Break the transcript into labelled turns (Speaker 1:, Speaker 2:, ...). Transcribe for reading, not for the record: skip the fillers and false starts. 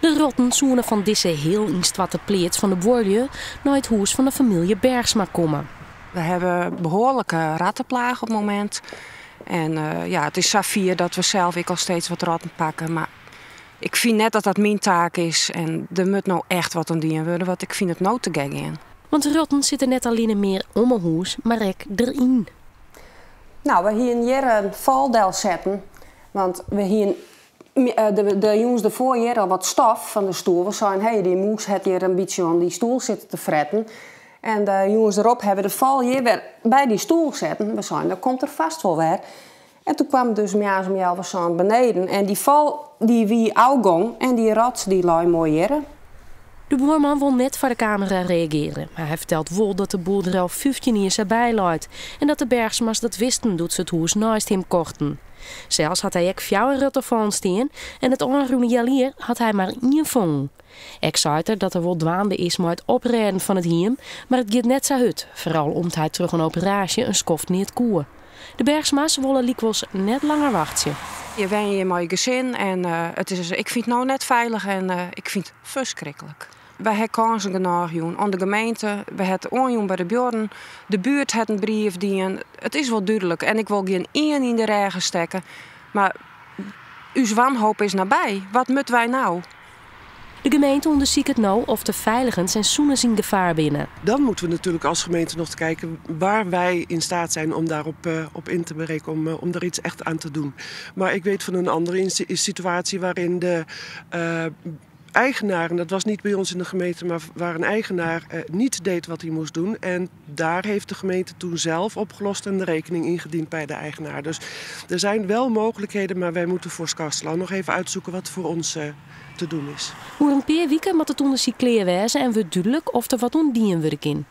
Speaker 1: De rotten soene fan dizze heal ynstoarte pleats fan de buorlju nei it hûs fan de famylje Bergsma komme.
Speaker 2: We hawwe behoarlike ratteplaach op it momint. En ja, it is safier dat we sels ek al steeds wat rotten pakke. Mar ik fyn net dat dat myn taak is. En der moat no echt wat oan dien wurde, want ik fyn it no te gek gean.
Speaker 1: Want rotten sitte net allinne mear om 'e hûs, mar ek deryn.
Speaker 2: No, we hienen hjir in fal delsetten, want we hienen de jûns derfoar hjir al wat stof fan de stoel. We seinen, hé, dy mûs hat hjir in bytsje oan dy stoel sitten te fretten. En de jûns derop hawwe we de fal hjir wer by dy stoel setten. We seinen, dat komt er fêst wol wer. En toen kwam dus moarns om healwei sân beneden en dy fal dy wie ôfgong en dy rot dy lei moai hjirre.
Speaker 1: De buorman wol net foar de kamera reagearje, mar hy fertelt wol dat de boel der al 15 jier sa by leit en dat de Bergsma's dat wisten doe't se it hûs neist him kochten. Sels hat hy ek fjouwer rottefallen stean en it ôfrûne healjier hat hy mar ien fongen. Ek seit er dat er wol dwaande is mei it oprêden fan it hiem, mar it giet net sa hurd, foaral om't hy troch in operaasje in skoft neat koe. De Bergsma's wolle lykwols net langer wachtsje.
Speaker 2: Je wenje hjir mei je gesin en it is, ik fyn it no net feilich en ik fyn it ferskriklik. Wy ha kânsen genôch jûn oan de gemeente, we ha it oanjûn by de buorren, de buert hat in brief dien. It is wol dúdlik en ik wol gjin ien yn de rêge stekke, mar ús wanhoop is nabij. Wat moatte wy no?
Speaker 1: De gemeente ûndersiket no oft de feiligens en sûnens yn gefaar binne.
Speaker 3: Dan moeten we natuurlijk als gemeente nog te kijken waar wij in staat zijn om daarop op in te breken, om daar iets echt aan te doen. Maar ik weet van een andere situatie waarin de eigenaar, en dat was niet bij ons in de gemeente, maar waar een eigenaar niet deed wat hij moest doen. En daar heeft de gemeente toen zelf opgelost en de rekening ingediend bij de eigenaar. Dus er zijn wel mogelijkheden, maar wij moeten voor Skarsterlân nog even uitzoeken wat voor ons te doen is.
Speaker 1: Oer in pear wiken moat it ûndersyk klear wêze en wurdt dúdlik oft der wat oan dien wurde kin.